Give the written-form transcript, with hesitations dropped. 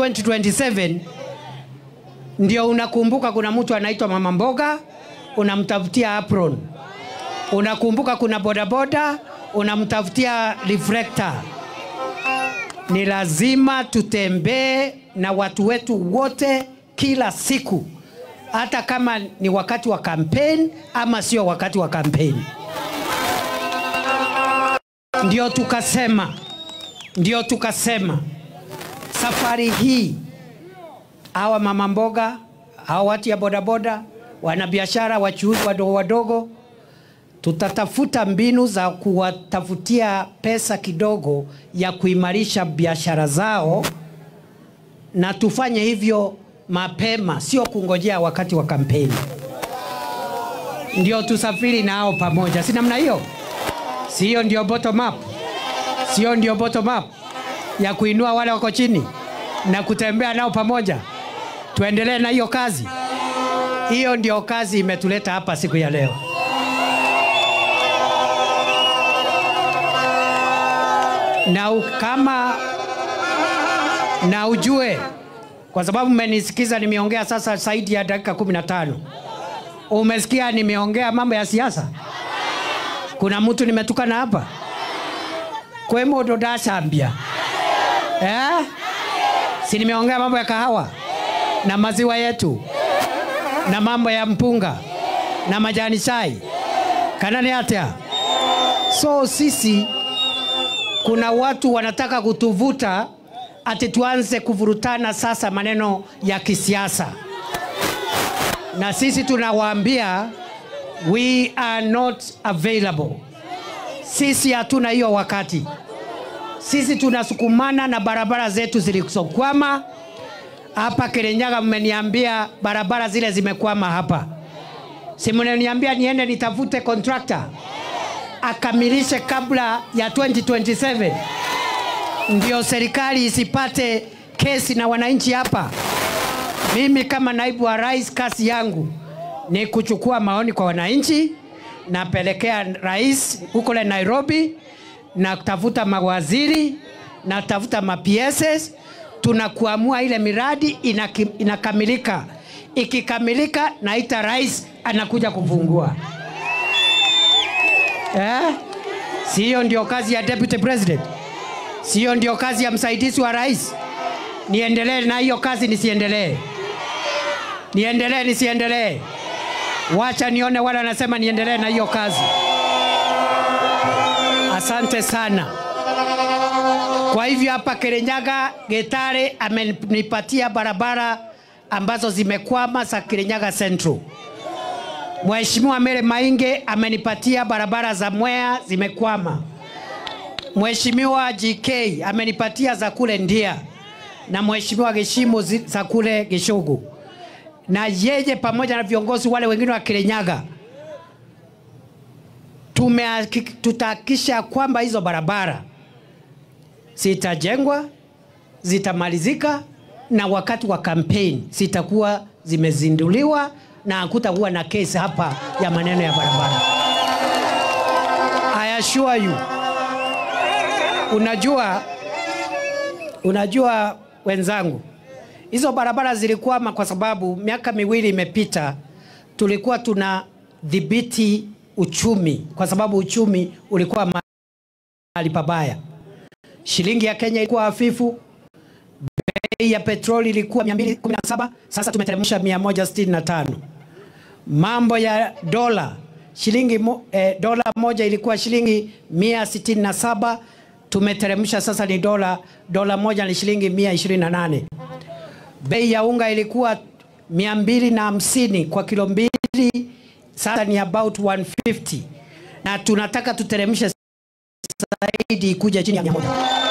2027 ndio unakumbuka kuna mtu anaitwa mama mboga, unamtafutia apron. Unakumbuka kuna bodaboda, unamtafutia reflector. Ni lazima tutembee na watu wetu wote kila siku, hata kama ni wakati wa campaign ama sio wakati wa campaign. Ndio tukasema safari hii hawa mama mboga, hawa watu ya bodaboda, wanabiashara, wachuuzi wadogo wadogo, tutatafuta mbinu za kuwatafutia pesa kidogo ya kuimarisha biashara zao, na tufanye hivyo mapema, sio kungojea wakati wa kampeni. Ndio tusafiri nao pamoja. Si namna hiyo? Sio ndio bottom up? Sio ndio bottom up ya kuinua wale wako chini na kutembea nao pamoja? Tuendelee na hiyo kazi. Hiyo ndio kazi imetuleta hapa siku ya leo. Na ujue, kwa sababu mmenisikiza nimeongea sasa zaidi ya dakika 15. Umesikia nimeongea mambo ya siasa? Kuna mtu nimetukana hapa? Kwemo dodashambia. Eh? Si nimeongea mambo ya kahawa na maziwa yetu na mambo ya mpunga na majani chai. Kanani atia. So sisi, kuna watu wanataka kutuvuta ati tuanze kuvurutana sasa maneno ya kisiasa. Na sisi tunawaambia we are not available. Sisi hatuna hiyo wakati. Sisi tunasukumana na barabara zetu zilizokwama. Hapa Kirinyaga mmeniambia barabara zile zimekwama hapa. Si mnaniambia niende nitafute contractor akamilishe kabla ya 2027, ndio serikali isipate kesi na wananchi hapa. Mimi kama naibu wa rais, kazi yangu ni kuchukua maoni kwa wananchi, napelekea rais huko le Nairobi, na kutafuta mawaziri, na tafuta ma PSs, tunakuamua ile miradi inakamilika. Ikikamilika naita rais anakuja kufungua. Eh? Sio ndio kazi ya deputy president? Sio ndio kazi ya msaidizi wa rais? Niendelee na hiyo kazi nisiendelee? Niendelee nisiendelee? Wacha nione wale wanasema niendelee na hiyo kazi. Asante sana. Kwa hivyo hapa Kirinyaga, Getare amenipatia barabara ambazo zimekwama za Kirinyaga Central. Mheshimiwa Mary Mainge amenipatia barabara za Mwea zimekwama. Mheshimiwa GK amenipatia za kule Ndia, na Mheshimiwa Geshimo za kule Gishugu. Na yeye pamoja na viongozi wale wengine wa Kirinyaga, tutahakikisha kwamba hizo barabara zitajengwa, zitamalizika, na wakati wa campaign zitakuwa zimezinduliwa na hakutakuwa na kesi hapa ya maneno ya barabara. I assure you. Unajua wenzangu, hizo barabara zilikwama kwa sababu miaka miwili imepita tulikuwa tunadhibiti uchumi, kwa sababu uchumi ulikuwa mahali pabaya. Shilingi ya Kenya ilikuwa hafifu, bei ya petroli ilikuwa 217, sasa tumeteremsha 165. Mambo ya dola, shilingi dola moja ilikuwa shilingi 167, tumeteremsha sasa ni dola moja ni shilingi 128. Bei ya unga ilikuwa 250 kwa kilo mbili, sasa ni about 150. Na tunataka tuteremshe zaidi kuja chini ya 100.